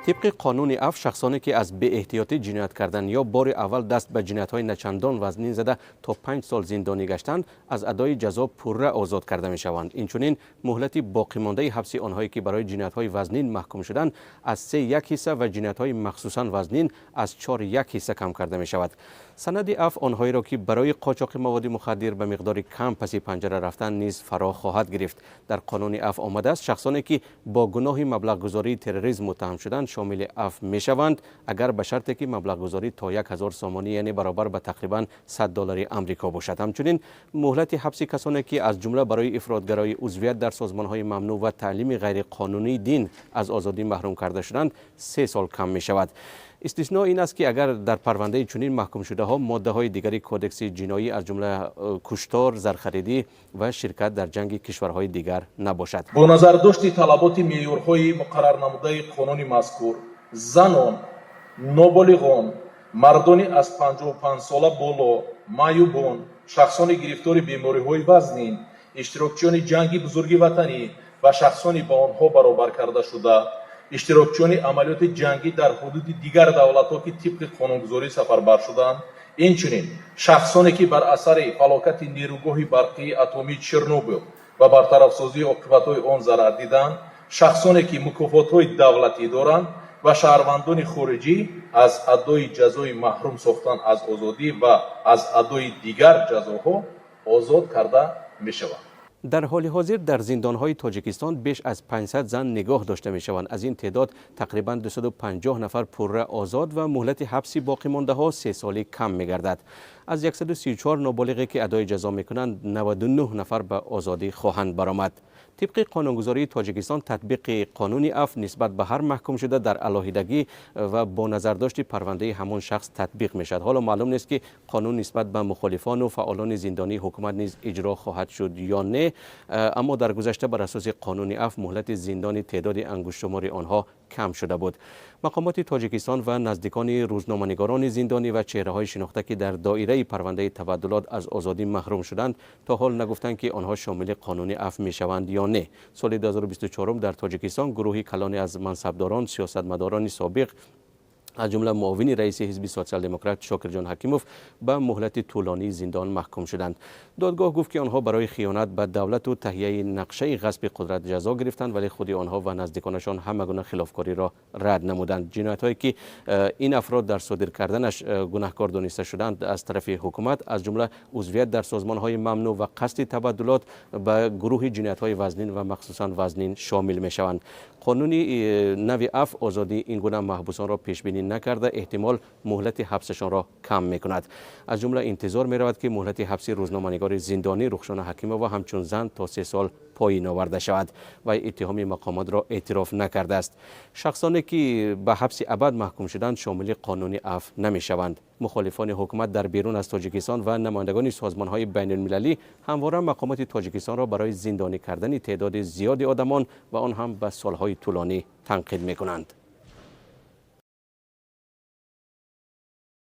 Тибқи қонуни афв, шахсоне ки аз беэҳтиётӣ ҷиноят кардан ё бори аввал даст ба ҷиноятҳои начандон вазнин зада, то 5 сол зиндонӣ гаштанд, аз адои ҷазо пурра озод карда мешаванд. Инчунин муҳлати боқимондаи ҳабси онҳое, ки барои ҷиноятҳои вазнин маҳкум шуданд, аз се як ҳисса ва ҷиноятҳои махсусан вазнин аз чор як ҳисса кам карда мешавад. Санади афв онҳоеро, ки барои қочоқи маводи мухаддир ба миқдори кам паси панҷара рафтан, низ фаро хоҳад гирифт. Дар қонуни афв омадааст, шахсоне ки бо гуноҳи маблағгузории терроризм муттаҳам шуданд, шомили афв мешаванд, агар ба шарте ки маблағгузорӣ то 1000 сомонӣ, яъне баробар ба тақрибан 100 доллари Амрико бошад. Ҳамчунин муҳлати ҳабси касоне, ки аз ҷумла барои ифротгароӣ, узвият дар созмонҳои мамнӯъ ва таълими ғайриқонунии дин аз озодӣ маҳрум карда шуданд, 3 сол кам мешавад. Истисно ин аст, ки агар дар парвандаи чунин маҳкумшудаҳо моддаҳои дигари Кодекси ҷиноӣ, аз ҷумла куштор, зархаридӣ ва ширкат дар ҷанги кишварҳои дигар набошад. Бо назардошти талаботи меъёрҳои муқаррарнамудаи қонуни мазкур, занон, ноболиғон, мардони аз 55 сола боло, маъюбон, шахсони гирифтори бемориҳои вазнин, иштирокчиёни Ҷанги Бузурги Ватанӣ ва шахсони ба онҳо баробар карда шуда, иштирокчиёни амалиёти ҷангӣ дар ҳудуди дигар давлатҳо, ки тибқи қонунгузорӣ сафарбар шуданд, инчунин шахсоне, ки бар асари фалокати нерӯгоҳи барқии атомии Чернобил ва бартарафсозии оқибатҳои он зарар диданд, шахсоне, ки мукофотҳои давлатӣ доранд, ва шаҳрвандони хориҷӣ аз адои ҷазои маҳрум сохтан аз озодӣ ва аз адои дигар ҷазоҳо озод карда мешаванд. Дар ҳоли ҳозир дар зиндонҳои Тоҷикистон беш аз 500 зан нигоҳ дошта мешаванд. Аз ин теъдод тақрибан 250 нафар пурра озод ва муҳлати ҳабси боқимондаҳо 3 солӣ кам мегардад. Аз 134 ноболиғе, ки адои ҷазо мекунанд, 99 нафар ба озодӣ хоҳанд баромад. Тибқи қонунгузории Тоҷикистон, татбиқи қонуни афв нисбат ба ҳар маҳкумшуда дар алоҳидагӣ ва бо назардошти парвандаи ҳамон шахс татбиқ мешавад. Ҳоло маълум нест, ки қонун нисбат ба мухолифону фаъолони зиндонии ҳукумат низ иҷро хоҳад шуд ё не, аммо дар гузашта бар асоси қонуни афв муҳлати зиндони теъдоди ангуштшумори онҳо кам шуда буд. Мақомоти Тоҷикистон ва наздикони рӯзноманигорони зиндонӣ ва чеҳраҳои шинохта, ки дар доираи парвандаи табаддулот аз озодӣ маҳрум шуданд, то ҳол нагуфтанд, ки онҳо шомили қонуни афв мешаванд ё не. Соли 2024 дар Тоҷикистон гурӯҳи калоне аз мансабдорон, сиёсатмадорони собиқ, аз ҷумла муовини раиси ҳизби Социал-демократ Шокирҷон Ҳакимов, ба муҳлати тӯлонии зиндон маҳкум шуданд. Додгоҳ гуфт, ки онҳо барои хиёнат ба давлату таҳияи нақшаи ғасби қудрат ҷазо гирифтанд, вале худи онҳо ва наздиконашон ҳама гуна хилофкориро рад намуданд. Ҷиноятҳое, ки ин афрод дар содир карданаш гунаҳкор дониста шуданд аз тарафи ҳукумат, аз ҷумла узвият дар созмонҳои мамнӯъ ва қасди табаддулот, ба гурӯҳи ҷиноятҳои вазнин ва махсусан вазнин шомил мешаванд. Қонуни нави афв озодии ин гуна маҳбусонро пешбинӣ накарда, эҳтимол муҳлати ҳабсашонро кам мекунад. Аз ҷумла интизор меравад, ки муҳлати ҳабси рӯзноманигори зиндонӣ Рухшона Ҳакимова ҳамчун зан то 3 сол поин оварда шавад. Вай иттиҳоми мақомотро эътироф накардааст. Шахсоне, ки ба ҳабси абад маҳкум шуданд, шомили қонуни афв намешаванд. Мухолифони ҳукумат дар берун аз Тоҷикистон ва намояндагони созмонҳои байнулмилалӣ ҳамвора мақомоти Тоҷикистонро барои зиндонӣ кардани теъдоди зиёди одамон ва он ҳам ба солҳои тӯлонӣ танқид мекунанд.